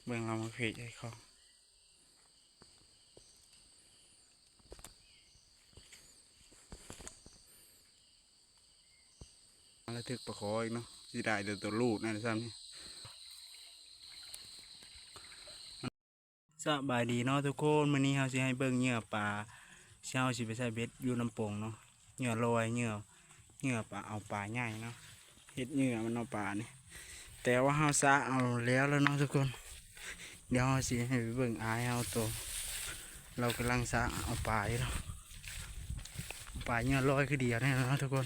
ເບິ່ງລາວມາເພກໃສ່ຂອງ ລະຖືກປາຄໍອີກເນາະ ຊິໄດ້ແຕ່ໂຕລູກນັ້ນຊ້ຳນີ້. ສະບາຍດີເນາະທຸກຄົນ, ມື້ນີ້ເຮົາຊິໃຫ້ເບິ່ງເຫຍື່ອປາ ເຮົາຊິໄປໃສ່ເບັດຢູ່ນ້ຳປົງເນາະ. ເຫຍື່ອລອຍ ເຫຍື່ອ ເຫຍື່ອປາ ເອົາປາໃຫຍ່ເນາະ ເຮັດເຫຍື່ອມັນເອົາປານີ້ ແຕ່ວ່າເຮົາສະເອົາແລ້ວແລ້ວເນາະທຸກຄົນ. ດຽວເຮົາຊິໃຫ້ໄປເບິ່ງອ້າຍເຮົາໂຕ ລາວກຳລັງສະເອົາປາຢູ່ເນາະ ເອົາປາເຫຍື່ອລອຍຄືດຽວນີ້ເນາະທຸກຄົນ.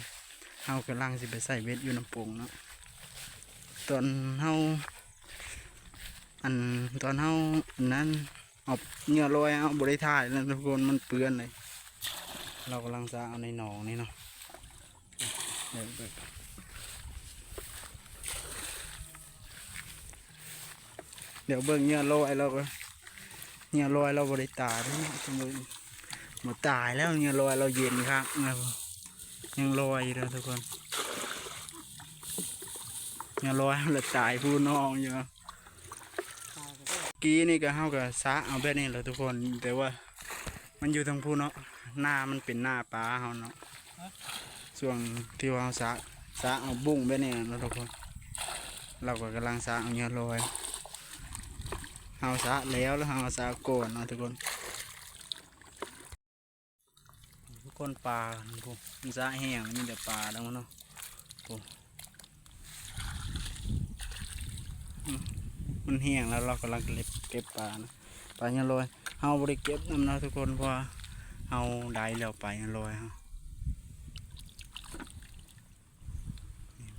ເຮົາກຳລັງຊິໄປໃສ່ເບັດຢູ່ນ້ຳປົງເນາະ. ຕອນເຮົາ ອັນ ຕອນເຮົາ ອັນນັ້ນ ເອົາເຫຍື່ອລອຍ ເຮົາບໍ່ໄດ້ຖ່າຍນະທຸກຄົນ ມັນເປື້ອນເລີຍ. ລາວກຳລັງສະເອົາໃນໜອງນີ້ເນາະ. ດຽວເບິ່ງ ດຽວເບິ່ງເຫຍື່ອລອຍລາວກໍ ເຫຍື່ອລອຍລາວບໍ່ໄດ້ຕາຍເດ້ເນາະ. ບໍ່ຕາຍແລ້ວ ເຫຍື່ອລອຍລາວເຢັນຄັກນະ ຍັງລອຍຢູ່ເດີທຸກຄົນ. ເຫຍື່ອລອຍລາວຕາຍຜູ້ນ້ອງຢູ່. ກີ້ນີ້ກໍ ເຮົາກໍສະເອົາແບບນີ້ແຫຼະທຸກຄົນ ແຕ່ວ່າມັນຢູ່ທາງພຸ້ນເນາະ ໜ້າມັນເປັນໜ້າປາເຮົາເນາະ. ຊ່ວງທີ່ວ່າເຮົາສະ ສະເອົາບຸ້ງແບບນີ້ເນາະທຸກຄົນ. ລາວກໍກຳລັງສະເອົາເຫຍື່ອລອຍ ເຮົາສະແລ້ວ ແລ້ວເຮົາສະກ່ອນເນາະທຸກຄົນ. ທຸກຄົນ ປາພຸ້ນ ມັນສະແຫ້ງ ມີແຕ່ປາທັງໝົດເນາະ. ໂອ້ ອືມ ມັນແຫ້ງແລ້ວ ລາວກຳລັງເກັບ ເກັບປານະ ປາເຫຍື່ອລອຍ. ເຮົາບໍ່ໄດ້ເກັບນຳເນາະທຸກຄົນ ເພາະວ່າເຮົາໄດ້ແລ້ວປາເຫຍື່ອລອຍເຮົາ.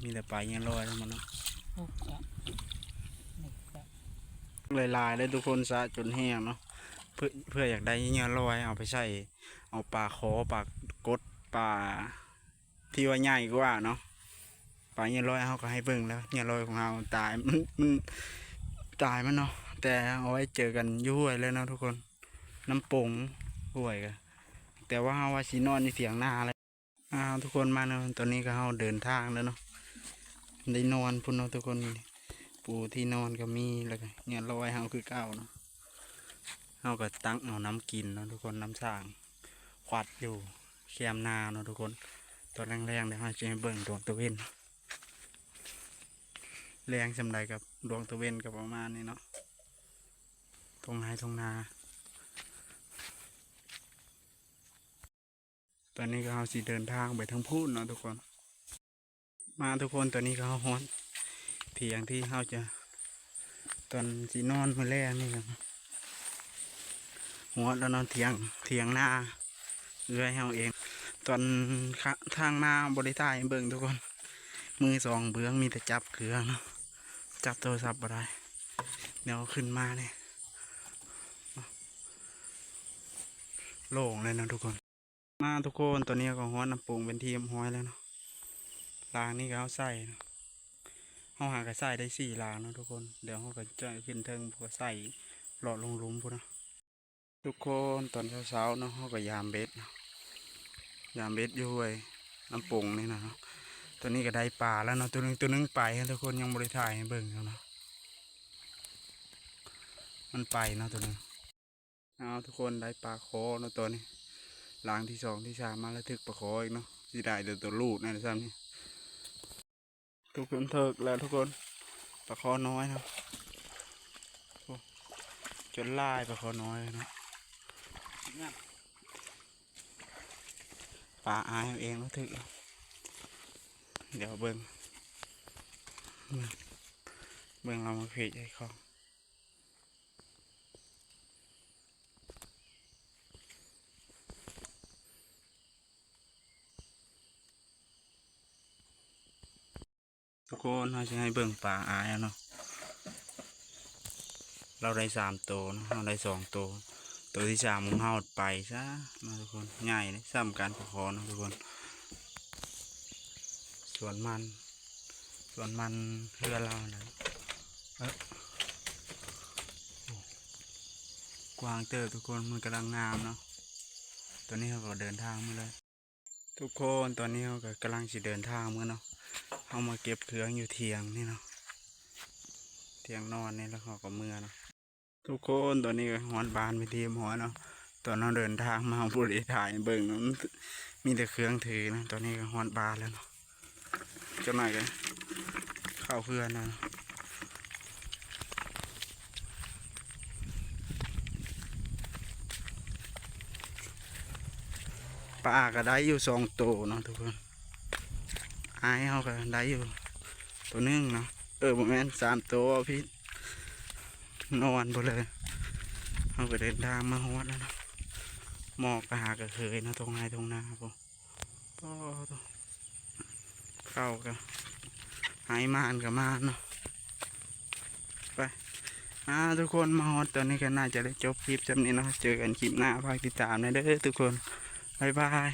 ມີແຕ່ປາເຫຍື່ອລອຍທັງໝົດເນາະ ຫຼາຍໆເລີຍທຸກຄົນ. ສະຈົນແຫ້ງເນາະ ເພື່ອ ເພື່ອຢາກໄດ້ເຫຍື່ອລອຍ ເອົາໄປໃສ່ ເອົາປາຄໍ ປາກົດ ປາທີ່ວ່າໃຫຍ່ກວ່າເນາະ. ປາເຫຍື່ອລອຍເຮົາກໍໃຫ້ເບິ່ງແລ້ວ ເຫຍື່ອລອຍຂອງເຮົາຕາຍ ມັນ ມັນຕາຍມັນເນາະ. ແຕ່ເອົາໄວ້ເຈີກັນຢູ່ຫ້ວຍເລີຍເນາະທຸກຄົນ ນ້ຳປົງ ຫ້ວຍກໍ ແຕ່ວ່າເຮົາວ່າຊິນອນຢູ່ຖຽງນາເລີຍ. ອ່າ ທຸກຄົນມາເນາະ ຕອນນີ້ກໍເຮົາເດີນທາງແລ້ວເນາະ ໄດ້ນອນພຸ້ນເນາະທຸກຄົນ. ປູທີ່ນອນກໍມີ ແລ້ວກໍເຫຍື່ອລອຍເຮົາຄືເກົ່າເນາະ. ເຮົາກໍຕັກເອົານ້ຳກິນເນາະທຸກຄົນ ນ້ຳສ້າງ ຂວັດຢູ່ແຄມນາເນາະທຸກຄົນ. ຕອນແລງໆ ດຽວເຮົາຈະໃຫ້ເບິ່ງດວງຕາເວັນ ແລງສ່ຳໃດກັບດວງຕາເວັນກໍປະມານນີ້ເນາະ ທົ່ງໄຮ່ທົ່ງນາ. ຕອນນີ້ກໍເຮົາຊິເດີນທາງໄປທາງພຸ້ນເນາະທຸກຄົນ. ມາທຸກຄົນ ຕອນນີ້ກໍເຮົາຮອດຖຽງທີ່ເຮົາຈະ ຕອນຊິນອນມື້ແລງນີ້ແຫຼະ ຮອດແລ້ວເນາະ ຖຽງ ຖຽງນາເອື້ອຍເຮົາເອງ. ຕອນ ທາງມາບໍ່ໄດ້ຖ່າຍໃຫ້ເບິ່ງທຸກຄົນ ມືສອງເບື້ອງ ມີແຕ່ຈັບເຄື່ອງເນາະ ຈັບໂທລະສັບບໍ່ໄດ້. ແນວຂຶ້ນມານີ້ໂລ່ງເລີຍເນາະທຸກຄົນ. ມາທຸກຄົນ ຕອນນີ້ເຮົາກໍຮອດນ້ຳປຸງເປັນທີ່ຮຽບຮ້ອຍແລ້ວເນາະ. ລາງນີ້ກໍເຮົາໃສ່ເນາະ ເຮົາຫາກໍໃສ່ໄດ້ສີ່ລາງເນາະທຸກຄົນ. ດຽວເຮົາກໍຈະຂຶ້ນເທິງ ເພື່ອໃສ່ເລາະລົງລຸ່ມພຸ້ນເນາະ. ທຸກຄົນ ຕອນເຊົ້າໆເນາະ ເຮົາກໍຢາມເບັດເນາະ ຢາມເບັດຢູ່ຫ້ວຍນ້ຳປຸງນີ້ນະເນາະ. ຕອນນີ້ກໍໄດ້ປາແລ້ວເນາະ ໂຕໜຶ່ງ ໂຕໜຶ່ງໄປ ທຸກຄົນ ຍັງບໍ່ໄດ້ຖ່າຍໃຫ້ເບິ່ງເນາະ ມັນໄປເນາະໂຕໜຶ່ງ. ເອົາ ທຸກຄົນ ໄດ້ປາຄໍເນາະຕອນນີ້. ລາງທີສອງທີສາມມາແລ້ວ ຖືກປາຄໍອີກເນາະ ຊິໄດ້ແຕ່ໂຕລູກນັ້ນຊ້ຳນີ້. ທຸກຄົນ ຖືກແລ້ວທຸກຄົນ ປາຄໍນ້ອຍເນາະ. ໂອ້ ຈົນຫຼາຍປາຄໍນ້ອຍເນາະ. ປາອ້າຍເຮົາເອງເນາະ ຖືກ. ດຽວເບິ່ງ ເບິ່ງ ເບິ່ງລາວມາເພກໃສ່ຂອງ. ທຸກຄົນ ເຮົາຊິໃຫ້ເບິ່ງປາອ້າຍເຮົາເນາະ. ລາວໄດ້ສາມໂຕເນາະ ເຮົາໄດ້ສອງໂຕ. ໂຕທີສາມຂອງເຮົາໄປຊະເນາະທຸກຄົນ. ໃຫຍ່ເດ້ ສ່ຳກັນປາຄໍເນາະທຸກຄົນ. ສວນມັນ ສວນມັນເຮືອນລາວນັ້ນ. ເອີ ກວ້າງເຕີບທຸກຄົນ ມັນກຳລັງງາມເນາະ. ຕອນນີ້ເຮົາກໍເດີນທາງມາເລີຍ ທຸກຄົນ. ຕອນນີ້ເຮົາກໍກຳລັງຊິເດີນທາງເມືອເນາະ. ເຮົາມາເກັບເຄື່ອງຢູ່ຖຽງນີ້ເນາະ ຖຽງນອນນີ້ ແລ້ວເຮົາກໍເມືອເນາະ. ທຸກຄົນ ຕອນນີ້ກໍຮອດບ້ານເປັນທີ່ຮຽບຮ້ອຍເນາະ. ຕອນເຮົາເດີນທາງມາ ເຮົາບໍ່ໄດ້ຖ່າຍໃຫ້ເບິ່ງເນາະ ມັນມີແຕ່ເຄື່ອງຖືເນາະ. ຕອນນີ້ກໍຮອດບ້ານແລ້ວເນາະ. ຈັກໜ້ອຍກໍເຂົ້າເຮືອນແລ້ວເນາະ. ປາກໍໄດ້ຢູ່ສອງໂຕເນາະທຸກຄົນ. ອ້າຍເຮົາກໍໄດ້ຢູ່ໂຕໜຶ່ງເນາະ. ເອີ ບໍ່ແມ່ນ ສາມໂຕ ເວົ້າຜິດ ນອນພຸ້ນເລີຍ. ເຮົາກໍເດີນທາງມາຮອດແລ້ວເນາະ. ໝອກກໍຫາກະເຄີຍເນາະ ທົ່ງໄຮ່ທົ່ງນາພຸ້ນ. ປາໂທ້ ເຂົ້າກໍໄຮ່ໝານກໍໝານເນາະ. ໄປ ອ່າ ທຸກຄົນ ມາຮອດຕອນນີ້ກໍໜ້າຈະໄດ້ຈົບຄລິບສ່ຳນີ້ເນາະ. ເຈີກັນຄລິບໜ້າ ຝາກຕິດຕາມແດ່ເດີທຸກຄົນ. ບາຍບາຍ.